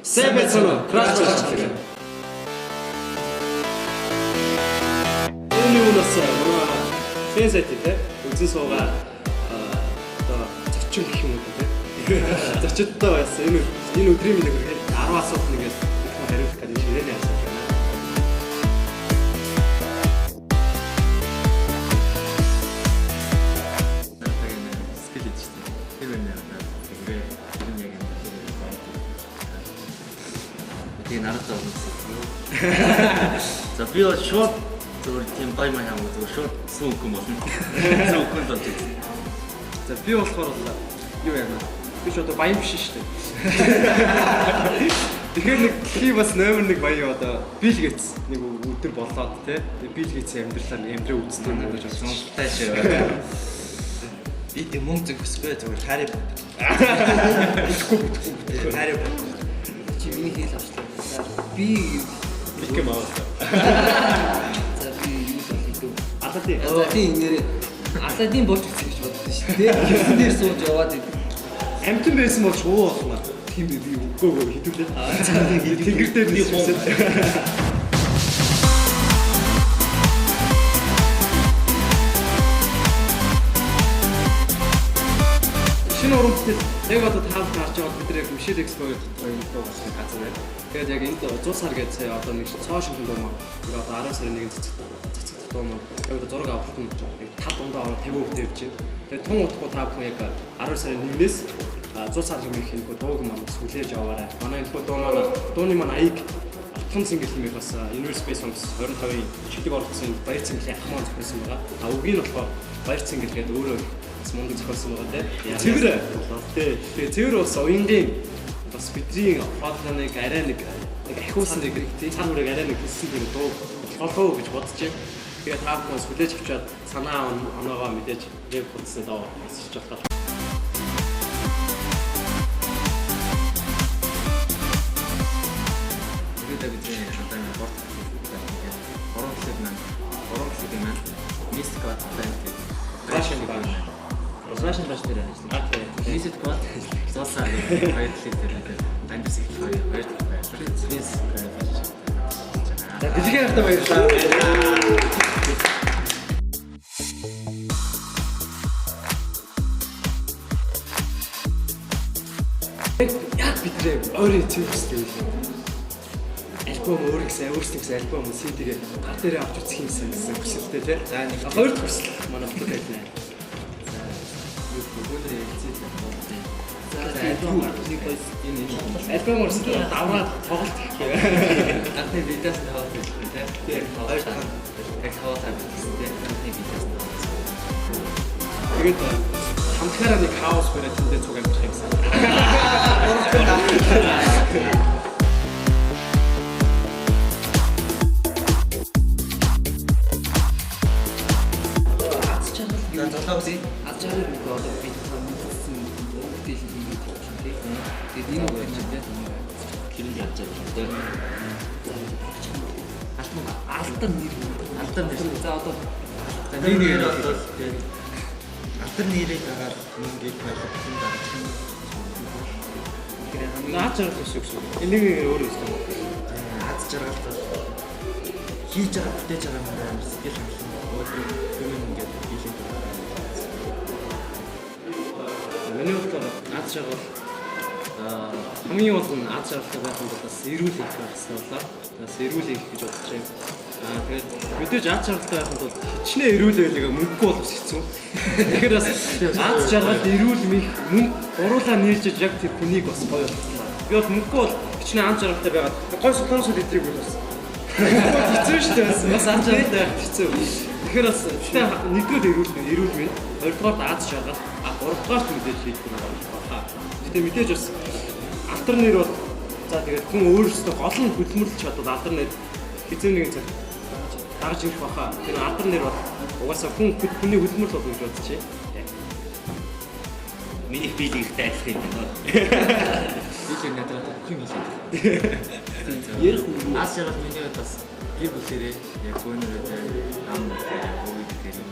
Сайн байцгаана уу? Crash болж байна. Энэ юу нас манай фэн сайт те үзэн суугаа одоо зочин гэх юм уу те. Зочидтой байсан. Энэ өдрийн минь хүргээд 10 асуулт нэгээд хариулах гэдэг ширээний асуулт байна. Skill хийж штэ. Тэр байна одоо тэгвэ тэр нь яг юм байна. Тэгээ нараад орно гэсэн. За би бол шууд зөвөр тийм гой май хамаг зөвөр шууд сүүх юм болно. Сүүх юм болж байна. За би болохоор юу яана. Би ч одоо баян биш шүү дээ. Тэгэхээр нэг би бас номер 1 баян одоо Bill Gates нэг өдөр болоод те. Bill Gates-ийн амьдралаар амьдраа үздэг юм гэж бодсон. Сонирхолтой шүү. Би тийм мөнгө зөхсгүй зүгээр Harry Potter. Бүтэхгүй. Harry Potter. Чи миний хэл авчлаа. За би Mickey Mouse. За би юу хийх вэ? Аладдин. За тийм нэрээ Аладдин болж үзье гэж бодсон шүү дээ. Тэрсэн дээр сууж яваад идэв. Амтан байсан бол шуу болно. Тийм бэ би юу? Үгүй хэдүүлээ. Тэнгэр дээр ниссэн. Шинэ уран бүтээл яг одоо та бүхэн харж байгаа бид нар яг Michelle Expo гэдэг энэ дуу гарсан газар байна. Тэгээд яг энд 100 сар гэдэг сая одоо нэг цоо шинхэн дуу маань яг одоо 10 сарын 1-нд цэцэгдэх дуу маань яг одоо зураг авалт нь яг тал дундаа ороо 50% тавьж байна. Тэгээд тун удахгүй та бүхэн яг 10 сарын 1-ээс 100 сар хэмээх энэ дууг маань бас хүлээж аваарай. Манай энэ дуу маань дууны маань аяг Алтан цэнгэл хэмээх бас Universe Space Songs 25-ын шилэг оролцсон Баяр цэнгэлийн ах маань зохиосон байгаа. А үгийг нь болохоор Баяр цэнгэл гэдэг өөрөө бас мундаг зохиосон байгаа тийм. Цэвэр тий. Тэгээ цэвэр бас уянгийн бас бидний хоолойныг арай нэг ахиулсан нэг цар хүрэг арай нэг хэлсэн тийм дуу болоо гэж бодож байна. Тэгээ та бүхэн бас хүлээж авчаад санаа оноогоо мэдээж веб хуудасны доо хэсэж болох. Тэгээд бидний одоо ингэ борт байна. Гурван клип маань гурван клип маань Mystic God Band гэдэг. Russian Band. Russian Band дээр ажилласан. Mystic God Золсаа гэдэг хоёр клип дээр дандас их хоёр хоёр клип байна. Prince ажиллаж байгаа. За дэлхийн хартаа баярлалаа. Яг бидрээ ойрын цэвэрстэй байлаа. Альбом өөрөөсөө өөрсдөө альбом CD-гээ гар дээрээ авч үзэх юмсан гэсэн хүсэлтэй тий. За нэг Хоёр дахь хүсэл манай хотод байлаа. За юу өнөөдөр ярилцъя. За альбом нэг хоёр Энэ Альбом өөрсдөө давраад тоглолт хийх. анхны видеос нь таваад байсан тий. Тийм. Хоёр дахь яг таваад байсан тий. Анхны видеос нь таваад. Тэгээд хамтлагаараа нэг хаус бариад тэндээ цуг амьдрах юмсан. Аз жаргал За золоос аз жаргал гэдэг одоо би мэдсэн уран бүтээл хийгээд явж байна тий. Тэгээд энэ үг чинь тий. Тэр нь яаж байгаа юм бэ? Алтан алдар нэр. Алдар нэр. За одоо За нэг нэгээр бол тэгээд алдар нэрийг дагаад мөнгийг ойлгосон дагаж. тэр хамгийн Наад жаргал биш үү гэсэн. Энэ нэг нэг өөр юм. Аз жаргал бол хийж байгаа бүтээж байгаа юм амар сэтгэл хангалуун өөрөө юм ингээд хийлээд байгаа. Миний бодлоор аз жаргал хамгийн гол нь аз жаргалтай байхын тулд бас эрүүл их байх хэрэгтэй болоо. Бас эрүүл их гэж бодож байна. Тэгээд мэдээж аз жаргалтай байхын тулд хичнээн эрүүл байлгаа мөнгөгүй бол бас хэцүү. Тэгэхээр бас аз жаргал эрүүл мэх мөнгө гуруулаа нийлжиж яг тэр хүнийг бас гоё болгосон. Би бол мөнгөгүй бол хичнээн аз жаргалтай байгаад гой солонгосууд идрийг бол бас хэцүү шүү дээ. Бас аз жаргалтай байх хэцүү. Тэгэхээр бас гэтээ нэгдүгээр эрүүл мэнд, хоёрдугаарт аз жаргал, а гуравдугаарт мэдээж хийх юм байна. Гэтэ мэдээж бас алдар нэр бол за тэгээд хүн өөрөөсөө гол нь хөдөлмөрлөж чадвал алдар нэр хэзээ нэгэн цаг дагаж ирэх баха. Тэр алдар нэр бол угаасаа хүний хөдөлмөрлөл болно гэж бодож байна. Миний биелийг ихтэй адилхан юм байна. Биелийг надад бүх юм хэлээд. ярих үг. Аз жаргал миний хувьд бас гэр бүлээрээ яг гөөнөрөө ам өвөг дээр юм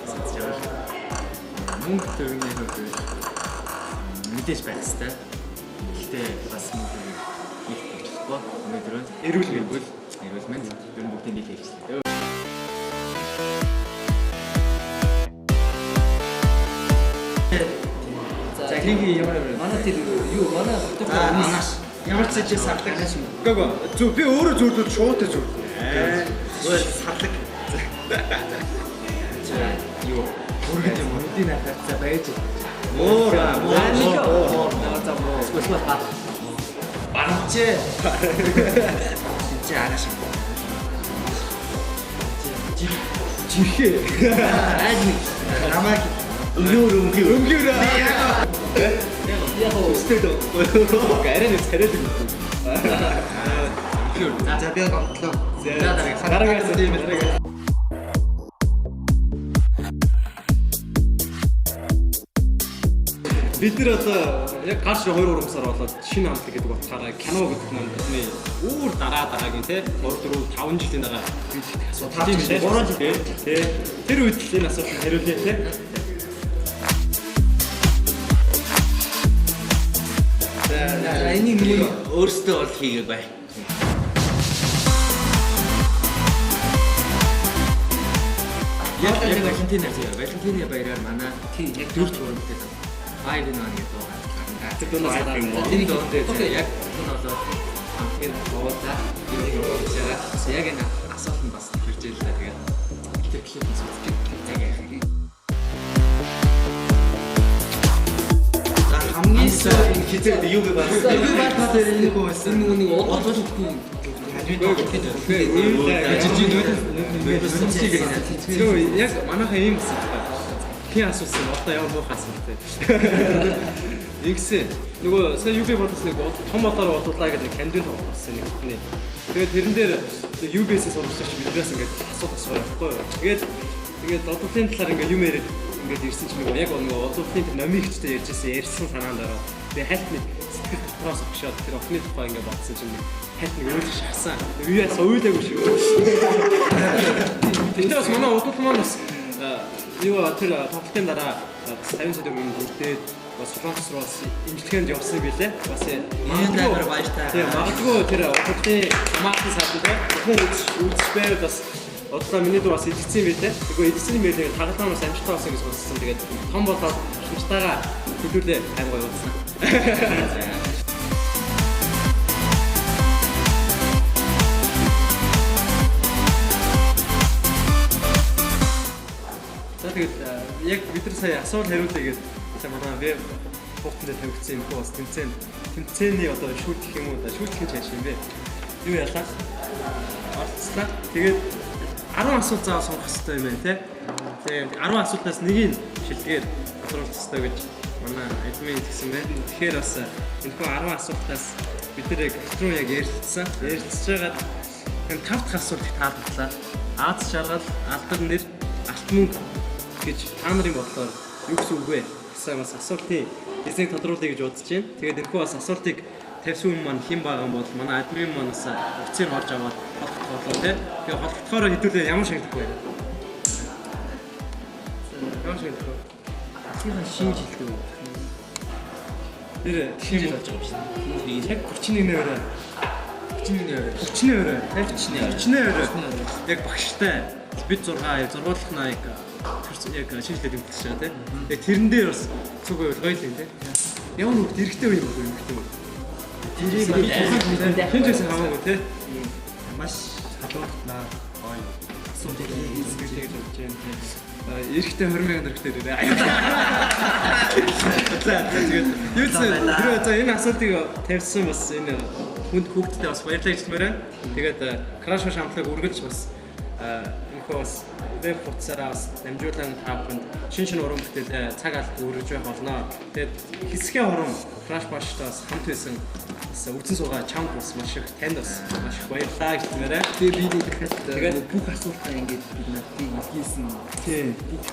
аз жаргал. Мөнгө төгрөгийн хувьд мэдээж байх хэрэгтэй. Гэхдээ бас нэг болчихгүй. Өнөөдөр Эрүүл мэнд. Эрүүл мэнд. Ер нь бүгдийг нэг хэлчихлээ. За Хинги ямар ямар. Манай тэр юу манай За анаш. Ямар ч зүйл сарлаг. Үгүй ээ. Зүг би өөрөө зөвлөд шууд зөвлөд. Өөр сарлаг. За юу? Бүргэд юм уу? Нүдийн хатаар за байж. Муур. Муу. За муу. Эсвэл ба. Барамчээ. Чи анаш. Жирхээ. Айд нэг. Намайг Өнгөөр өнгөөр. Өмгөөр. Яг уу. Өстэй дөө. Арай нэг царай л юм. За би гомдлоо. За дараагийн дараагийн. Бид нар одоо яг гарч 2 3 сар болоод шинэ хамтлаг гэдэг утгаараа кино гэдэг маань бидний өөр дараа дараагийн те 3 4 5 жилийн дараа биелэх асуудал тийм ээ. 3 жил. Тий. Тэр үед л энэ асуултанд хариулъя те. За энийг нэг Өөртөө бол хийгээгүй. Яг яг Валентин ярьсан. Валентины баяраар манай тий яг дөрөв уран бүтээл 5 in 1 гэдэг дуу гаргана. Тэр дуунаас Тэр Тэр дуун дээр яг энэ болоод хамтгийн буудаа энийг явуулж байгаа. Яг энэ асуулт нь бас хэрж ийлээ. Тэгээд тэр клип нь үзчих. Яг яах юм. За хамгийн сүүлийн Хизээд юу бэ бас. Юу ба тэр энэ хүү байсан. Энэ нэг удахгүй. Зөв яг манайхан ийм гэсэн байна. Хин асуусан одоо ямар муухай асуулт те. Ингэсэн. Нөгөө сая UB бодсон нэг том бодоор бодуулаа гэдэг нэг кандид болсон нэг хүний. Тэгээд тэрэн дээр UB-с сурагч биднээс ингээд асуулт асуугаа явахгүй юу. Тэгээд тэгээд одуулын талаар ингээд юм яриад ингээд ирсэн чинь нөгөө яг нөгөө одуулын тэр номын хчтэй ярьжсэн ярьсан санаанд ороод би хальт нэг сэтгэл дотроос огшоод тэр охины тухай ингээд бодсон чинь нэг хальт нэг өөлөж шахсан. Үеэс уйлаагүй шүү. Тэгтээ бас манай удуул маань бас юу тэр тоглолтын дараа бас 50 сая төгрөг үлдээд бас Солонгос руу бас имчилгээнд явсан билээ. Бас Ийм амар баяртай. Тийм магадгүй тэр удуулын хамаатан сард те хүн үзэж байвал бас одоо миний дүү бас идэгцэн юм билээ. Тэгвэл идэгцэн юм билээ тагалаа бас амжилттай болсон гэж сонссон. Тэгээд том болоод шумтайгаа хэдүүлээ аим гоё болсон. За тэгээд яг бид нар сая асуул хариулъя гэж сая манай веб хугацаанд дээр тавигдсан юм хөө бас тэмцээний одоо шүүх юм уу да шүүх нь цааш юм бэ? Юу ялаа? Орцлаа. Тэгээд 10 асуулт заавал сонгох хэрэгтэй юм байна те. Тэгээд 10 асуултаас нэгийг шилдгээр тодруулах хэрэгтэй гэж манай админ хэлсэн байна. Тэгэхээр бас энэ хөө 10 асуултаас бид нар яг өдрөө яг ярилцсан. Ярилцж байгаад энэ 5 дахь асуулт их таалагдлаа. Аз жаргал, алдар нэр, алт мөнгө гэж та нарын бодлоор юу гэсэн үг вэ? Гэсэн бас асуултын эзнийг тодруулъя гэж бодож байна. Тэгээд энэхүү бас асуултыг тавьсан хүн маань хэн байгаа юм бол манай админ маань бас утсыг орж аваад холбогдох болоо тий. Тэгээ холбогдохоороо хэдүүлээ ямар шагналах вэ? Ямар шагналах вэ? Ахлахын шинэ жилдээ үү? Тэр Шинэ жил болж байгаа юм шиг. Яг 31 өрөө. 31 өрөө. 31 өрөө. 31 31 өрөө. Яг багштай бид 6 яг зургуулах яг яг шинэ жилээр тэмдэглэж байгаа тий. Яг тэрэн дээр бас цуг байвал гоё л юм тий. Ямар хөвгт эрэгтэй үе юм бэ эмэгтэй үе? Тэрийг Хэн ч байсан хамаагүй тий. маш халууртнаа гоё. Асуудал хийж гэж бодож байна тий. Эрэхтэй 20 мянган төгрөгтэй ирээ. За тэгээд юу ч тэр за энэ асуултыг тавьсан бас энэ хүнд хүүхдтэй бас баярлалаа гэж хэлмээр байна. Тэгээд Crash Bash хамтлаг үргэлж бас энэхүү бас веб хуудасаараа бас дамжуулан та бүхэнд шин уран бүтээл цаг алд үргэлж байх болно. Тэгээд хэсгийн хорон Crash Bash-тай бас хамт байсан бас үзэн суугаа чамд бас маш их танд бас маш их баярлалаа гэж хэлмээр байна. Тэгээ би нэг дахиад Тэгээд бүх асуултаа ингээд бид нарыг илгээсэн Тийм. бүх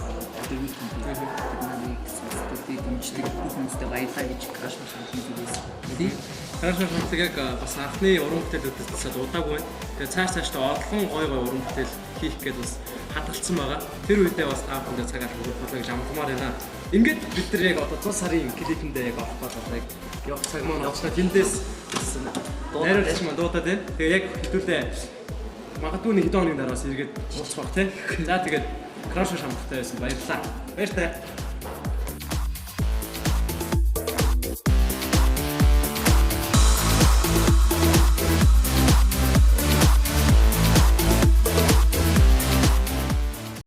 одоо юу гэх юм бэ? Бид нарыг сэтгэлдээ дэмждэг бүх хүмүүстээ баярлалаа гэж Crash Bash хамтлагийн зүгээс хэлье. Crash Bash хамтлаг яг бас анхны уран бүтээлүүдээс удаагүй байна. Тэгээ цааш цаашдаа олон гой гой уран бүтээл хийх гээд бас хадгалсан байгаа. Тэр үедээ бас та бүхэндээ цаг алдах болоо гэж амтмаар байна. Ингээд бид нар яг одоо 100 сарын клипэндээ яг орох гол одоо яг явах цаг маань очлоо. Тэндээс найруулагч маань дуудаад байна. Тэгээ яг хэдүүлээ магадгүй нэг хэдэн хоногийн дараа бас эргээд уулзах бах тий. За, тэгээд Crush хамттай байсан, баярлалаа. Баяртай.